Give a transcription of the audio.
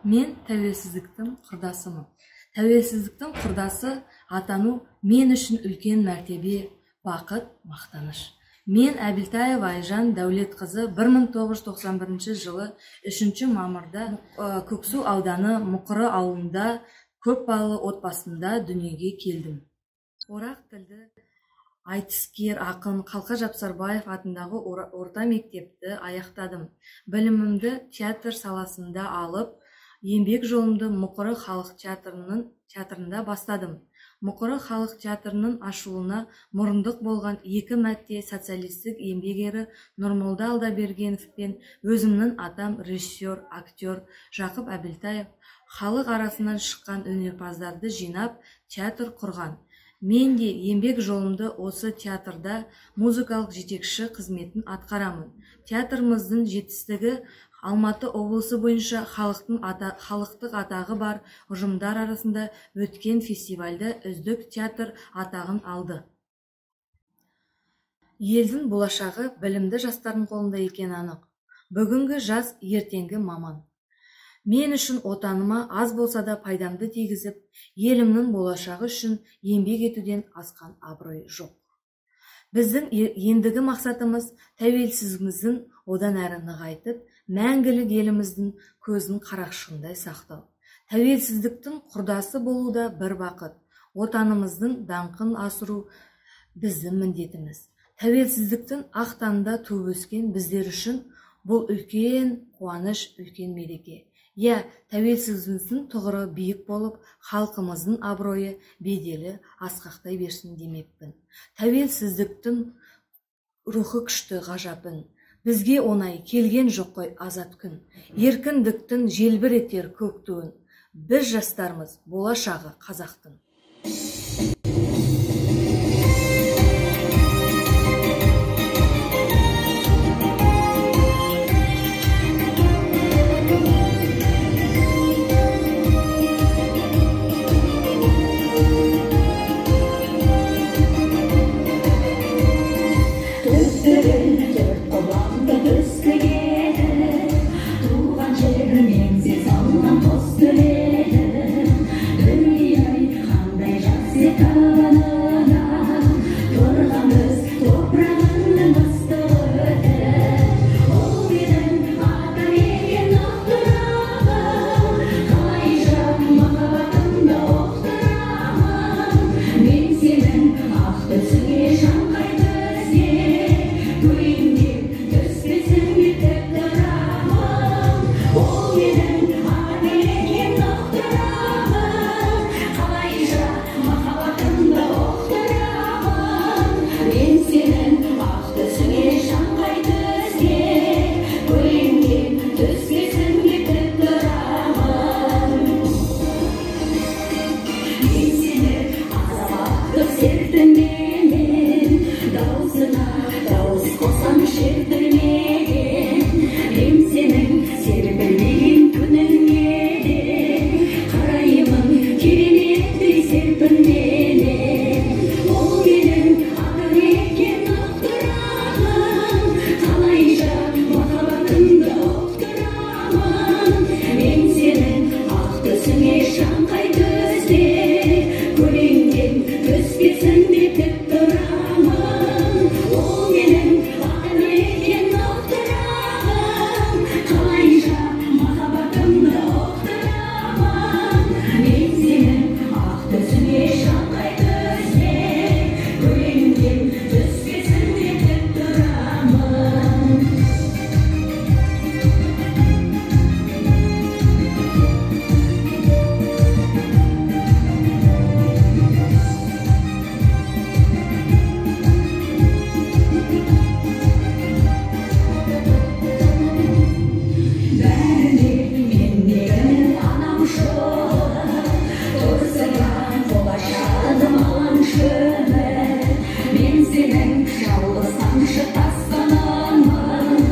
Мен тәуелсіздіктің құрдасымын. Тәуелсіздіктің құрдасы атану мен үшін үлкен мәртебе, бақыт, мақтаныш. Мен Әбілтаева Айжан Дәулетқызы 1991 жылы 3 мамырда Көксу ауданы Мұқыры ауылында көпбалалы отбасында дүниеге келдім. Орақ тілді айтыскер ақын Қалқа Жапсарбаев атындағы орта мектепті аяқтадым. Білімімді театр саласында алып, еңбек жолымды Мұқыры халық театрында бастадым. Мұқыры халық театрының ашылуына мұрындық болған екі мәрте социалистік еңбек ері Нұрмолда Алдабергенов пен өзімнің атам режиссер, актер Жақып Әбілтаев халық арасынан шыққан өнерпаздарды жинап театр құрған. Мен де еңбек жолымды осы театрда музыкалық жетекші қызметін атқарамын. Театрымыздың жетістігі Алматы облысы бойынша халықтық атағы бар ұжымдар арасында өткен фестивальда үздік театр атағын алды. Елдің болашағы білімді жастардың қолында екені анық. Бүгінгі жас ертеңгі маман. Мен үшін отаныма аз болса да пайдамды тигізіп, елімнің болашағы үшін еңбек етуден асқан абырой жоқ. Біздің ендігі мақсатымыз тәуелсіздігіміздің одан әрі нығайтып, мәңгілік еліміздің көзін қарақшындай сақтау. Тәуелсіздіктің құрдасы болу да бір бақыт. Отанымыздың даңқын асыру біздің міндетіміз. Тәуелсіздіктің ақ таңында туып өскен біздер үшін бұл үлкен қуаныш, үлкен мереке. Иә, тәуелсіздігіміздің тұғыры биік болып, халқымыздың абыройы, беделі асқақтай берсін демекпін. Тәуелсіздіктің рухы күшті ғажапын. Бізге оңай келген жоқ қой азат күн. Еркіндіктің желбіретер көк туын. Біз жастармыз, болашағы қазақтың. Мен сенің жалғыз тамшы тастанамын.